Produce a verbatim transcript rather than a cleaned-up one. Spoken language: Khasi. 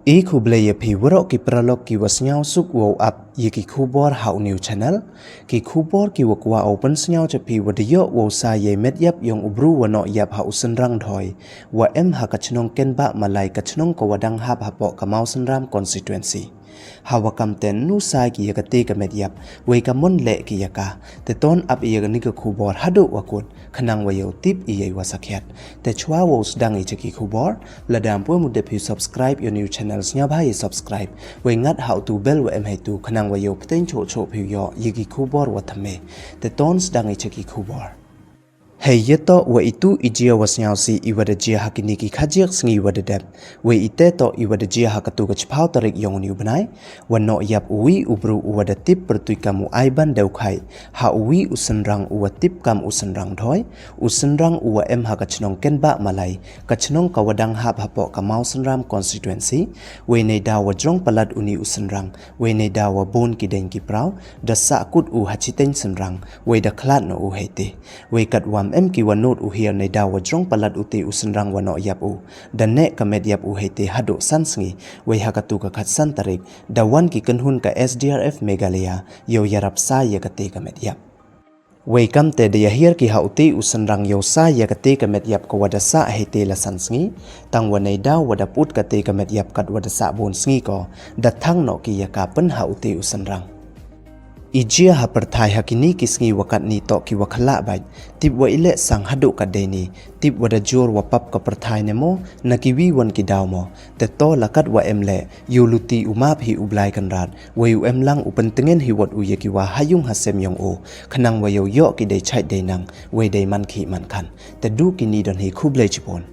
I khublei ïa phi waroh ki paralok ki wa sngewsuk wow ap ïa ki khubor ha u new channel. Ki khubor ki wa kwah u pynsngew cha phi wa da ïoh wow sa ïa i met ïap yong u bru wa noh ïap ha u synrang dhoi wa em ha ka chnong Kenbah Malai, ka chnong ka wa dang hap hapoh ka Mawsynram constituency. Ha wa kam te nu sa ki ïa ka te ka met ïap, wei ka mon leh ki ïa ka. Te ton ap ïa ka ni ka khubor haduh wa kut, khnang wa yow tip ïa i wa sakhiat. Te chwa wow sdang i cha ki khubor, lada ym pu em u dep phi subscribe ïa u new channel, sngewbha ïa subscribe, wei ngat ha u tu bell wa em hei tu, khnang wa yow pteng choh choh phi ïoh ïa ki khubor wa thymme. Te ton sdang i cha ki khubor. Hei ïa toh wa i tu i jia wa sngewsih i wa da jia ha ki ni ki khajiak sngi wa da dep. Wei i te toh i wa da jia ha ka tu ka chiphaw tarik yong u ni u bnai, wa noh ïap u wi u bru u wa da tip pyrtuit kam u Aiban Dewkhai, ha u wi u synrang u wa tip kam u synrang dhoi, u synrang u wa em ha ka chnong Kenbah Malai, ka chnong ka wa dang hap hapoh ka Mawsynram constituency. Wei nei daw wa jrong palat u ni u synrang, wei nei daw wa bun ki deng ki praw, da sah kut u ha chiteng synrang, wei da khlad noh u hei te. Wei kat wa ym em ki wa nud u hiar nei daw wa jrong palat u te u synrang wa noh ïap u, da neh ka met ïap u hei te haduh san sngi. Wei ha ka tu ka khatsan tarik, da wan ki kynhun ka S D R F Meghalaya, yow ïarap sa ïa ka te ka met ïap. Wei kam te da ïa hiar ki ha u te u synrang yow sa ïa ka te ka met ïap ka wa da sah hei te la san sngi, tang wa nei daw wa da put ka te ka met ïap kat wa da sah bun sngi ko, da thang noh ki ïa ka pyn ha u te u synrang. I jia ha pyrthai ha ki ni ki sngi wa kat ni toh ki wa khlad bait, tip wa i leh sang haduh kat dei ni, tip wa da jur wa pap ka pyrthai ne mo, na ki wi wan ki daw mo. Te to la kat wa em leh, yow luti u map hi u Blai Kynrad, wei u em lang u pyntngen hi wat u ïa ki wa ha yung ha sem yong u, khnang wa yow ïoh ki dei chait dei nang, wei dei man khih man khan. Te du ki ni don hi, khublei chibun.